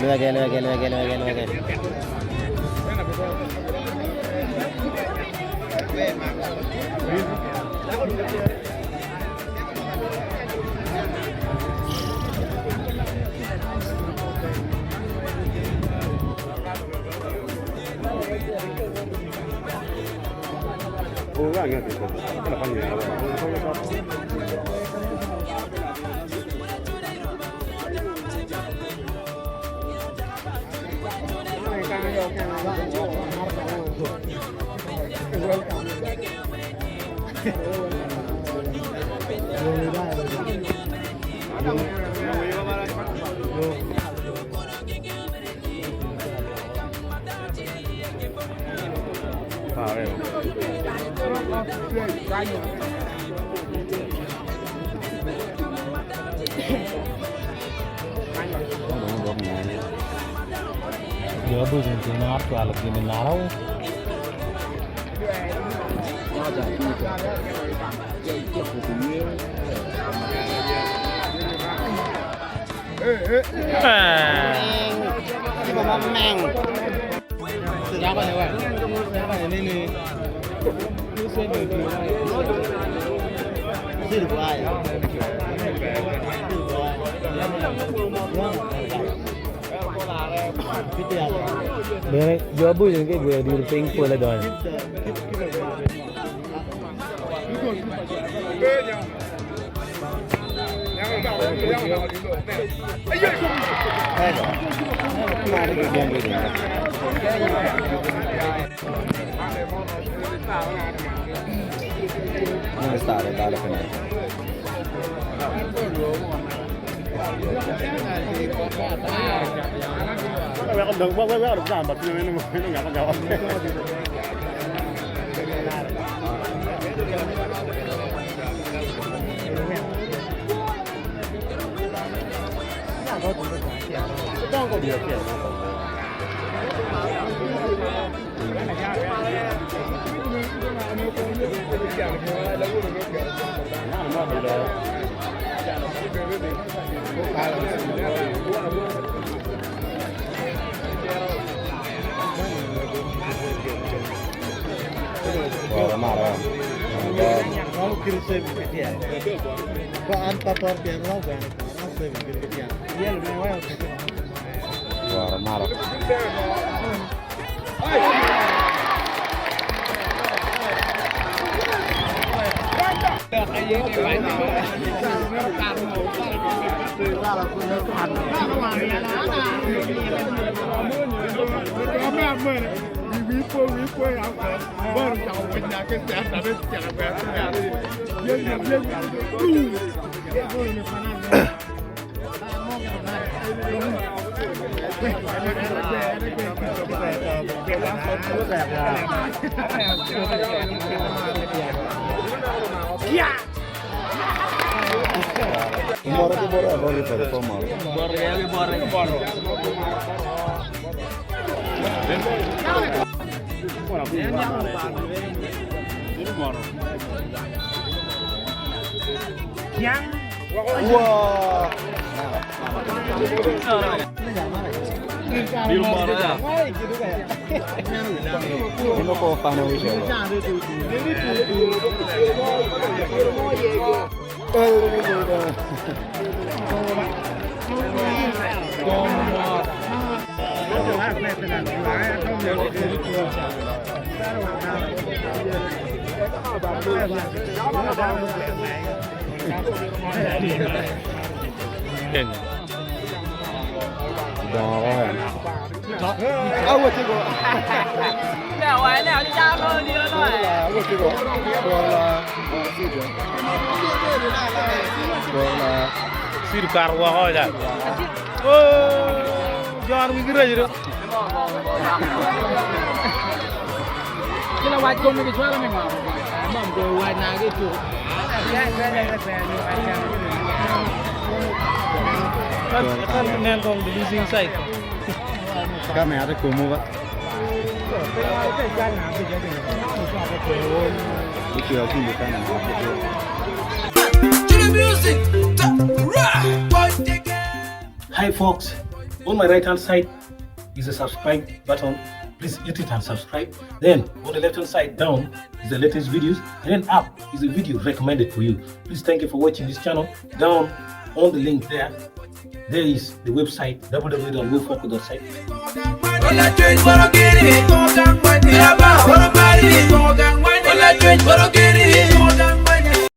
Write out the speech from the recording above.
Lwege, lwege, lwege, lwege, lwege. Jo abuc-ni tye ma otwalo gin i malo. Bene jo abuc-ni ka igweyo odilo piny pole donyo. Ciro okato woko ca. Jon wigi raco do. Nen kong the losing side. Kamera tye komu ba. Hi folks, on my right hand side is a subscribe button. Please hit it and subscribe. Then on the left hand side down is the latest videos, and then up is a video recommended for you. Please thank you for watching this channel. Down on the link there, there is the website www.wefoko.site.